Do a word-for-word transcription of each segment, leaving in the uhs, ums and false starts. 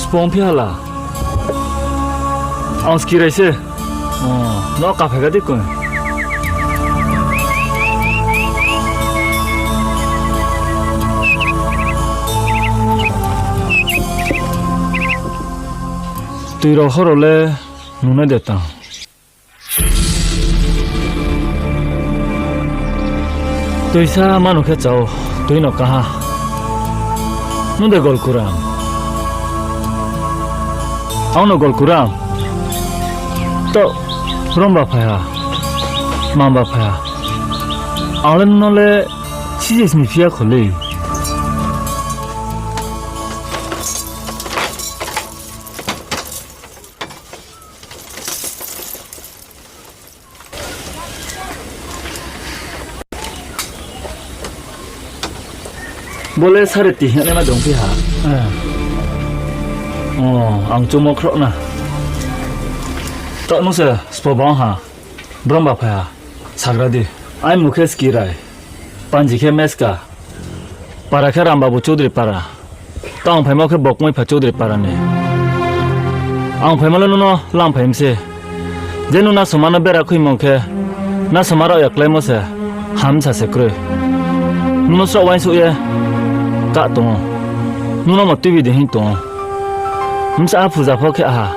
Spong phi hala. Ang skirai se. Oh, no kaphai ga di koi. Tui rao horo le nunai de tang. Tuisa manu khe chao, tui no kaha. Nung de Golkuram. Ang no Golkuram. To, romba phai ha. Mamba phai ha. Ang le nung no le sijis ni phiya kho le. Bo le sare ti hing naima dong phi ha. Eh. Oh, ang chumo khroh na. Taoh nung se spo bang ha. Bromba phai ha. Sagra di. Ai mukhe Skirai. Panji khe Meska. Para khe Rambabu Choudri para. Tang phaimo khe Bokmoi pha Choudri para ni. Ang phaimo le nung no lam phai mi se. Je nung nasoma no bera khuimung khe, nasoma rao ya kláimo se, hamsa se kroi. Nung no sroh uaingsouh ye kah tong ou. Nung no mo tuibi di hing tong ou. Bsa a phuja pho khe ha.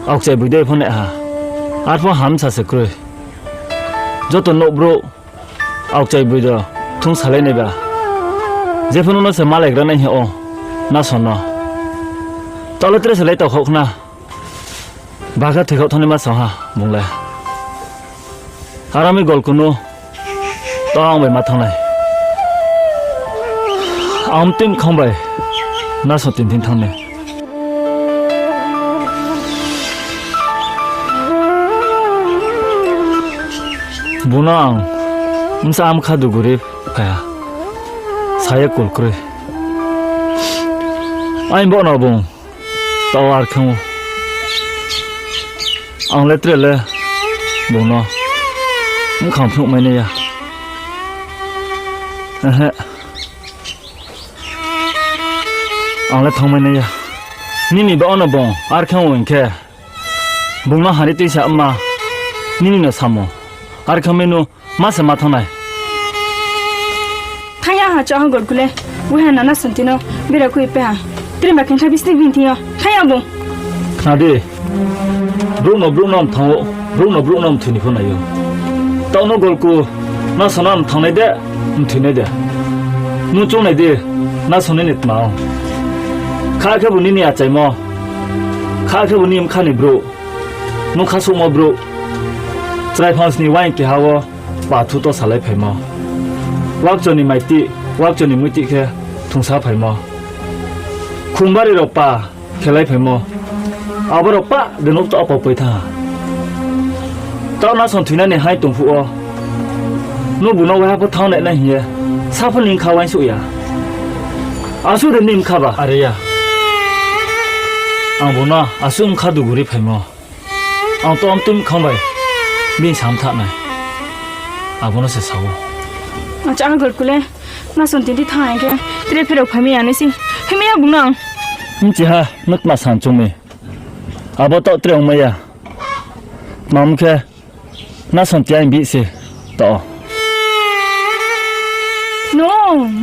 Aokchai boi dei pho nai ha. Arpho hamsa se kroi. Joto nouh brouh, aokchai boi do, thung salai nai ba. Jepho nung no se malaigra nai hing ou, naso no. Taoh le tre se lai tau khaoh khna. Baga thoi khaoh thanng nai ma sa ha, bung le. Arami Golku no, tang bai ma thanng nai. Ang mtui mkhang bai, naso tin tin thanng nai. Bung no ang bsa mkha duguri phai ha. Sa ye kul kroi. Aini bo no bung tao ar khe ou. Ang le tre le bung no mkhang phnuh mai nai ya. Ehe. Ang le thanngmai nai ya. Nini ba ono bung ar khe ong hing khe, bung no hari tuisa ma, nini no samo. Ar khe mi nu ma se ma thanng nai. Thang ya ha, choha Golku le. Waiha nana Santi no bera khui pe ha. Tre ma khe kha bisni bini thing yo. Thang ya bung. Khna di. Brouh no brouh no mthang ou, brouh no brouh no mthoi ni pho nai ou. Taoh no Golku, naso no mthang nai de, mthoi nai de. Nung choung nai di, naso nini tma ou. Kha khebu nini achaimo, kha khebu nini bkha ni brouh, nung khasouhmo brouh. Chrai phangsni uaing keha wo pathu to salai phaimo. Wakcho ni maitih, wakcho ni muitih khe thungsa phaimo. Khumbari rao pa khelai phaimo. Abo rao pah de nouh to apa poi thanng ha. Taoh naso thoi nani hai tong phuh wo, nung bung no waiha pho thanng nai nai hing ye, sa pho ni bkha uaingsouh ya. Asuh de ni bkha ba? Are ya. Ang bung no asuh bkha duguri phaimo. Ang to mtui mkhang bai bini sam thanng nai. Abo no se sa ou. Acha, Golku le, naso Santi di thanng hing khe, tre pherao phaimai ya nai se. Phaimai ya bung no ang. Bchiha, nung tma sa choung mi. Abo taoh tre ongmai ya. Tma hing khe, naso Santi aini bihih se, taoh. No,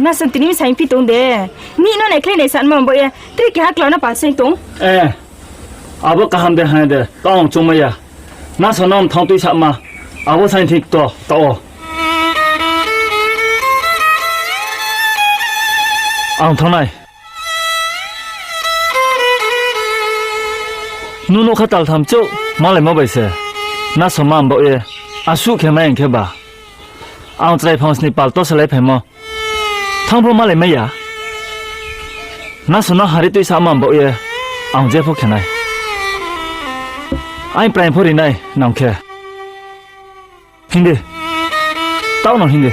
naso Santi ni bsa hing phi tong de. Nini no naikhlai nai sanma bo ye, tre keha klau no pal se tong. Eh, abo kaham de, hai de, taoh ang choungmai ya. Naso no mthang tuisama, abo saing thing kto, taoh. Ang thanng nai. Nung nougkha taltham chouh malaimo bai se, naso ma mbaoh ye, asuh khe mai hing khe ba. Ang chrai phangsni pal to salai phaimo. Thanng pho malai mai ya. Naso no hari tuisa ma mbaoh ye, ang jepho khe nai. Aini praing pho ri nai nang khe. Hing di. Taoh no hing di.